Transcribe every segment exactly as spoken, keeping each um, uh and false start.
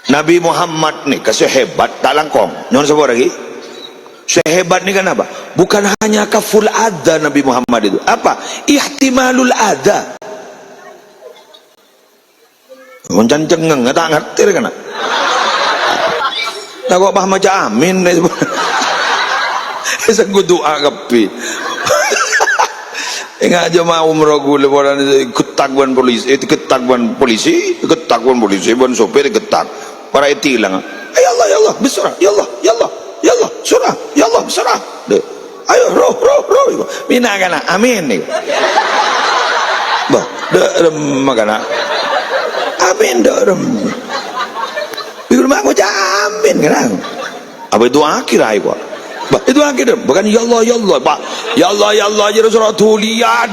Nabi Muhammad nèka sè hebat, ta' langkong. Nyo'on sapora, ghi. Sè hebat nèka napa? Bukan hanya kaful adza Nabi Muhammad itu. Apa? Ihtimalul adza. Mon can cengeng, ta' ngartè rè kana'. Tako' pas maca amin, sè du'a kabbhi. Enga' jhâ' ma' umroh ghulâ polana ègettak bân polisi, eh, ègettak bân polisi, ègettak bân polisi, bân sopir ègettak. Para ètilang. "Ya Allah, ya Allah, bismillah, ya Allah, ya Allah, ya Allah, surah, ya Allah, surah." Deh. "Ayo, roh, roh, roh." Mina kana', amin, nèko. Bah, dâ' remma kana'. Amin, dâ' remma. Bigul ma' ngoca' amin, kana'. Apa èdu'aaghi ra, èko? Bah, èdu'aaghi, dâ'. Bukan, "Ya Allah, ya Allah." Bah, "Ya Allah, ya Allah, ya Rasulullah, dulian."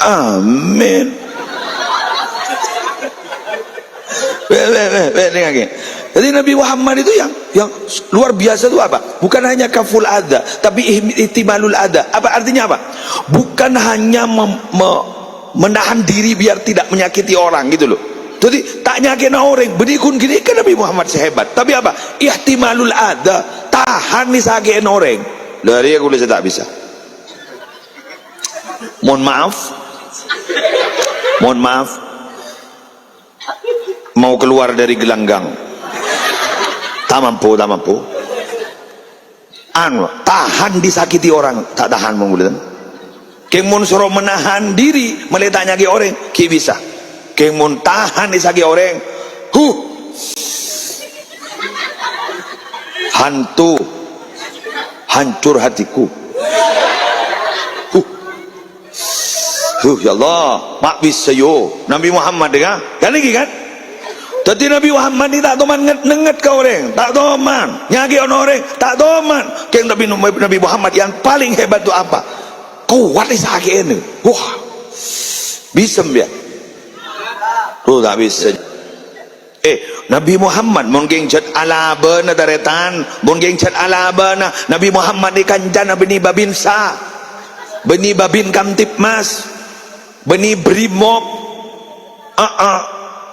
Amin. Weh, weh, weh, weh, dengngaghi. Jadi Nabi Muhammad itu yang, yang luar biasa itu apa? Bukan hanya kaful adza, tapi ih-, ihtimalul adza. Apa artinya apa? Bukan hanya mem-, me-, menahan diri biar tidak menyakiti orang gitu loh. Jadi, ta' nyakè'na orèng, bânnè ghun ghânèka Nabi Muhammad sè hebat. Tapi apa? Ihtimalul adza, tahan èsakè'è orèng. Lha, arèya ghulâ sè ta' bisa. Mohon maaf. Mohon maaf. Mau keluar dari gelanggang. Ta' mampu, ta' mampu. Anu, tahan disakiti orang, ta' tahan, mon ghulâ. Kèng mon soro menahan diri, malè ta' nyakè'è orèng, ghi' bisa. Kèng mon tahan èsakè'è orèng, huh. Hantu. Hancur hatiku. Huh. Huh, ya Allah, ma' bisa, yo. Nabi Muhammad, ya, kan? Kan iki, kan? Dâddhi Nabi Muhammad nèka ta' toman nget-, nengnget ka orèng, ta' toman. Nyakè'è orèng, ta' toman. Kèng Nabi, Nabi Muhammad yang paling hebat itu apa? Kowat èsakè'è nèko. Wah. Bisa, ya? Tuh, ta' bisa. Eh, Nabi Muhammad, mon kèng jhât alabâna, tarètan, mon kèng jhât alabâna, Nabi Muhammad nèka kancana bânnè Babinsa, bânnè Babin Kamtibmas, bânnè Brimob, aa,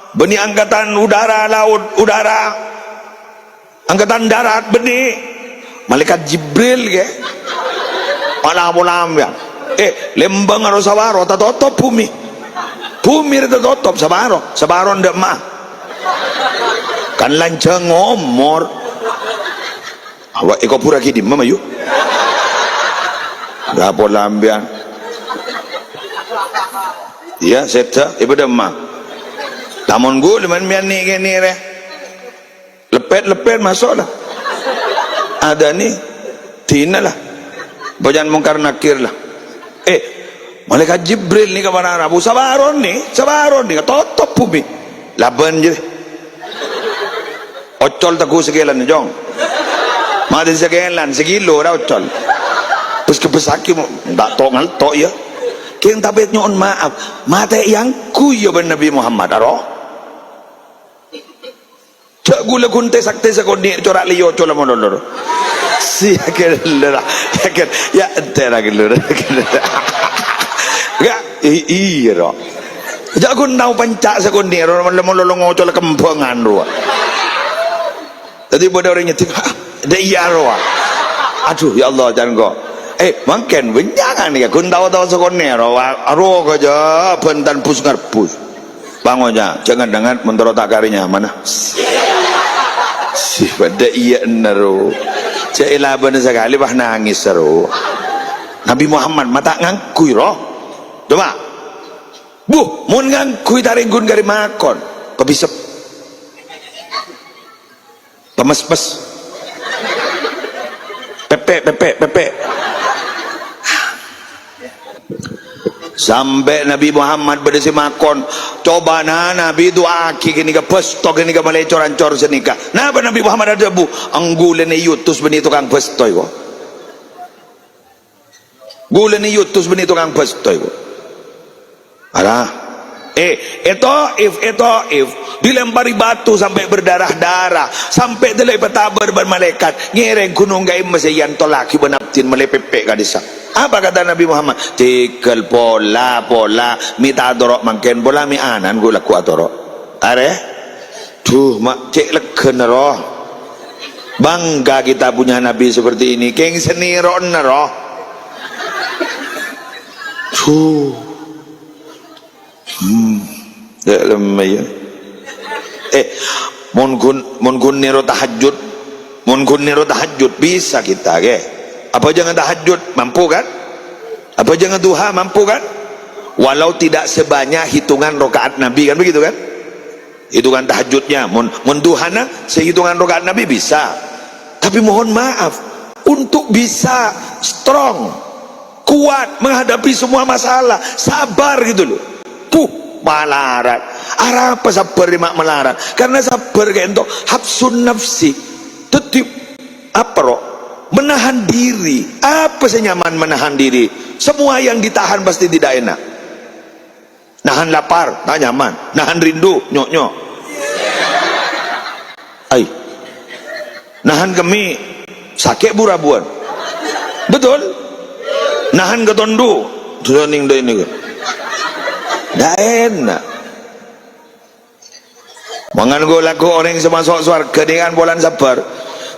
bânnè Angkatan Udara, Laut, Udara, Angkatan Darat, bânnè. Malaikat Jibril, ghi. Pola-pola sampèyan. Eh, Lembang karo Sawaro tatotop bhumè. Bhumè rè tatotop, Sawaro. Sawaro endâ' emma'a. Kan lanjhâng omor. Apa èkobhurraghi dimma, mayu? Pola-pola sampèyan. Iyâ, sèdhâ, èpadâ emma'a. Lamon ghulâ mèn-mèyan nè'-kènè' rè. Leppet-leppet maso' la. Adâni, dina la. Bâjâ'ân Mungkar Nakir la. Eh, Malaikat Jibril nèka para rabu, Sawaro nè, Sawaro nè, totop bhumè. Labân jârèya. Ocol tegghu sakèlan, Jong. Matè sakèlan, sakilo ra ocol. Bes-kebbessaghi mo, ta' to-ngalto', yâ. Kèng tapè nyo'on maaf, matè èangghuy, yâ, bân Nabi Muhammad, aro. Jhâ' ghulâ ghun tè-saktè sakonè' cora' lèyo cola mololor. Si, yakin, lora. Yakin. Ya, entè' ra, lora. Enggak, i-, iyâ, ro. Jhâ' ghun tao panca' sakonè', ro, mololor ngocola kembhângan, ro. Dâddhi bâdâ orèng nyèding, "Hah, dâ' iyâ, ro." Aduh, ya Allah, can ko. Eh, mangkèn, bânnya' kan, ya, ghun tao-tao sakonè', ro. Wa-, ro, kajâ, bhântan bus-ngarbus. Pangoca', jhâ' nget-nget mon terro ta' karè nyamana. Si bâdâ iyâ enna, ro. Jhâ' èlabâna sakalè, pas nangès, ro. Nabi Muhammad ma' ta' ngangghuy, ro. Coba. Bu, mon ngangghuy tarènggun karè makon. Pabisep. Pemespes. Pèpè', pèpè', pèpè'. Sampè' Nabi Muhammad bâdâ sè makon, "Cobâna Nabi du'aaghi ghânèka, bâsto ghânèka malè cor-ancor sanèka." Napa Nabi Muhammad adhâbu? "Èngghu ghulâ nè èotos bânnè tokang bâsto, èko." Ghulâ nè èotos bânnè tokang bâsto, èko. Ara. Eh, è Taif, è Taif, dilempari batu sampai berdarah-darah, sampai dâlâ èpatabâr bân malaèkat, ngèrèng ghunong ka'imma sè èantollaghi bân abdhina malè pèpè' ka'dissa'. Apa kata Nabi Muhammad? "Tèghâl pola, pola, mè' ta' atoro' mangkèn pola, mè' ana'na ghu' lagghu' atoro'." Arè? Duh, ma' cè' leggâna, roh. Bangga kita punya Nabi seperti ini. Kèng sè nèro'na, roh. Duh. Hmm. Ya, lemah, ya. Eh, mon ghun, mon ghun nèro tahajjud, mon ghun nèro tahajjud, bisa kita, ghi. Apa jhâ' ngatahajjud, mampu, kan? Apa jhâ' ngaduha, mampu, kan? Walau tidak sebanyak hitungan rakaat Nabi, kan begitu, kan? Hitungan tahajudnya, mon, mon duhana, sehitungan rakaat Nabi bisa. Tapi mohon maaf, untuk bisa strong, kuat menghadapi semua masalah, sabar gitu loh. Puh, malarat. Arapa sabbhâr ma' malarat? Karena sabbhâr kaènto habsun nafsi. Dhâddhi, apa, roh? Menahan diri. Apa sih nyaman menahan diri? Semua yang ditahan pasti tidak enak. Nahan lapar, ta' nyaman. Nahan rindu, nyok-nyok. Ai. Nahan kemmè', sakè' bu-rabuwân. Betul? Nahan katondu, sènèng dâ' nèko. Ndak enak. Mangkana ghulâ lagghu' orèng sè maso' sowarghâ nèka kan polana sabbhâr.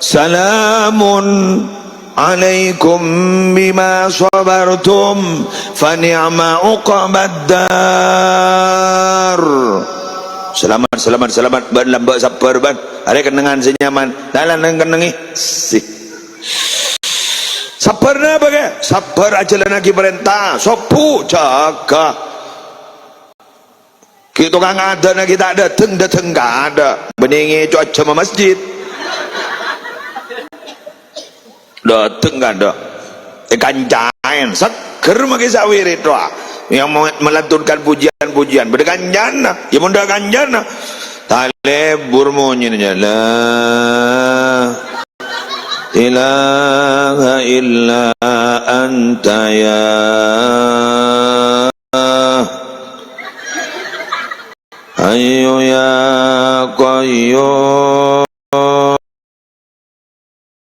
Salamun alaikum bima sabartum, fa ni'ma uqbad dar. Selamat, selamat, selamat, bân lambâ' sabbhâr, bân. Arè kennengngan sè nyaman. Lalan kennengngè. Sih. Sabbhâr napa, ghi? Sabbhâr ajhâlânnaghi parènta. Sobbhu, jâgâ. Ghi' tokang adânna ghi' ta' dâteng-dâteng kaadâ'. Bânnè ngèco' ajâm masjid. Dâteng kaadâ'. Èkancaèn, seggher maghi sawirid rowa. Yang me-, melantunkan pujian-pujian. Bâdâ kancana. Ya, mon dâ' kancana. Talèbur monyèna, la ilaha illa anta ya Hayyu ya Qayyum.